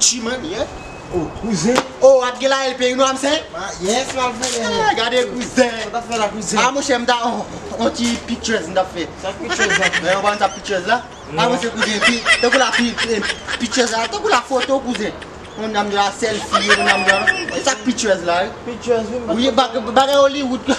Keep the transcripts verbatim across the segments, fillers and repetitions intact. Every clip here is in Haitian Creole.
Chiman, yeah. Oh, kouzen. Oh, ap gen la L P, you know what I'm saying? Ah, yes, m ap vini. Ah, gade kouzen. Sa t ap fè la, kouzen? Ah, monchè, m ta on, on ti pictures m t ap fè. Sa pictures la? Men, ou konn sa pictures la? Ah, monchè, kouzen, pi, tankou la pi, pi, pictures la, tankou la foto, kouzen. Yon dam de la selfie, yon dam de la. E sa pictures la, wi. Pictures, wi, m pa t konn. Wi, bag-, bagay Hollywood.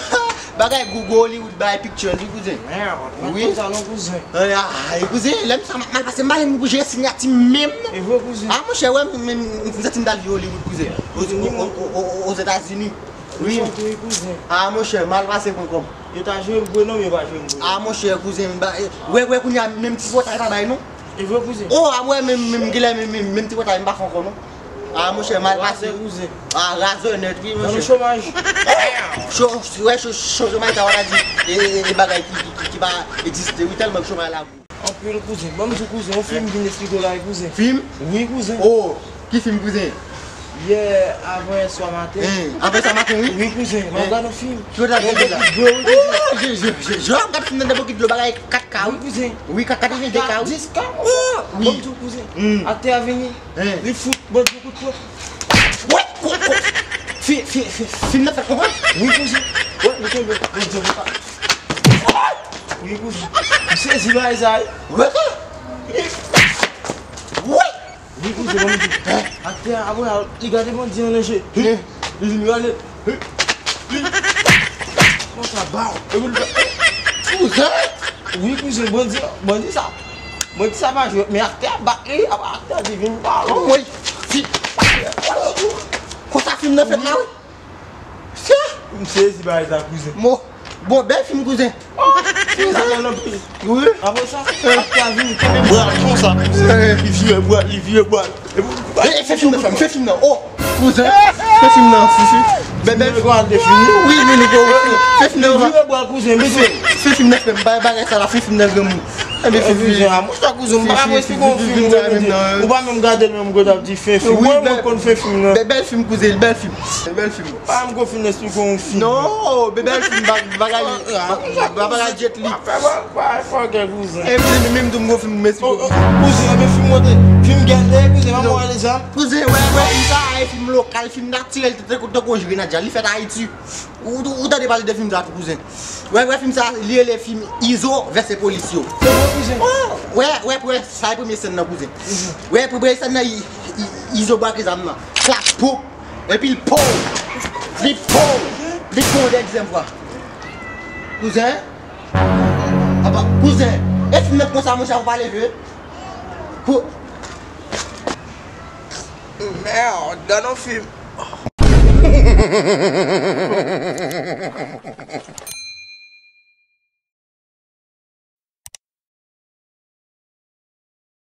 Bagay Google Hollywood bay pictures, wi, kouzen. Merde, m pa t konn sa non, kouzen. Ay, ay, kouzen, lè m sa m ap mal pase, m pa menm bouje sinyati m menm non. E vre, kouzen. Ah, monchè, wè, m, m, m santi m t al viv Hollywood, kouzen. O, o, o, o, o, Ozetazini. Wi. Wi, kouzen. Ah, monchè, mal pase pran kòb. Yo ta jwenn m vre non, men yo pa jwenn m vre. Ah, monchè, kouzen, m ba, eh, wè, wè, kounye a, menm ti pòtay pa bay non. E vre, kouzen. Oh, ah, wè, menm, menm, genlè, menm, menm, menm ti pòtay, m pa fè ankò non. Ah, monchè, mal pase. Razè, kouzen. Ah, razè nèt, wi, monchè. Nan chomaj. Cho-, wè, cho-, cho-, chomaj, sa w ta di, e, e, e bagay ki, ki, ki, ki pa egziste, wi, tèlman chomaj la gwo. Anpil, kouzen. Ban m di w, kouzen, yon fim vin eksplike w la, kouzen. Fim? Wi, kouzen. Oh, ki fim, kouzen? Yè, avan yè swa maten. Hein, avan yè swa maten, wi. Wi, kouzen. M ap gade yon fim. Ki w t ap gade la? Nan bokit dlo, wi, kouzen. Oh, je, je, je, je ap gade fim nan bokit dlo, bagay kat ka, wi. Wi, kouzen. Wi, kat, katrevenn de ka, wi. Dis ka. Oh, wi. Ban m di w, kouzen. Hmm. Aktè a vini. Hein. Li fout bandi kout pwen. Wè, ko, ko. Fi, fi, fi, fim nan fèt konsa? Wi, kouzen. Wè, li tonbe. Bandi kout pwen. Wi, kouzen. M sezi bagay sa, wi. Wè. Wè. Wi, kouzen, ban m di. Hein? Aktè a, apre, li gade bandi an nan je. Hein? Li vin rale. Hein? Li. Konsa, baw. Epi li fè. Kouzen! Wi, kouzen, bandi, bandi sa. Bandi sa pa jwèt, men aktè a bat li, apa aktè a te vin ba l. Anmwey, fi. Konsa fim nan fèt la, wi. Sa. M sezi bagay sa, kouzen. Mo. Bon, bèl fim, kouzen. Oh, fim sa bèl anpil. Wi. Apre sa, aktè a vin kenbe bra l konsa, kouzen. Li vire bra l, li vire bra l. E, e, fè fim nan, fè, fè fim nan. Oh, kouzen. Fè fim nan, fifi. Bèbèl. Wi, wi, wi, wi. Fè fim nan, fè, fè fim nan, frè m. Bay bagay sa la, fè fim nan, granmoun. Enben, fifi. Kouzen, a, monchè, kouzen, m pa ka esplike yon fim, kouzen. Ou pa menm gade l menm, kouzen, ap di fè fim. Mwen, mwen konn fè fim nan. Bèbèl fim, kouzen, bèl fim. Bèl fim. Pa m konn fin esplike yon fim. Non, bèbèl fim, ba-, bagay, ba-, bagay Jet Li. Pa fè, pa, pa fè kè kouzen. E, menm, menm tou m gon fim, m esplike. Oh, oh, kouzen, enben fim mwen te, fim gèlè, kouzen, pa mwen ale zam. Kouzen, wè, wè, fim sa, e fim lokal, fim natirèl, tankou, tankou Anjou Grenadya, li fèt Ayiti. Ou, ou, ou tande pale de fim sa tou, kouzen. Wè, wè, fim sa, li rele fim Izo vs polis yo. Se vre, kouzen. Oh, wè, wè, wè, sa e premye sèn nan, kouzen. Wè, premye sèn nan, I-, I-, Izo brake zam nan. Klak, pou. Epi l pow! Li pow! Li pow dezyèm fwa. Kouzen? Apa, kouzen! E fim nan konsa, monchè, ou pa leve? Kou-, merde, dan yon fim.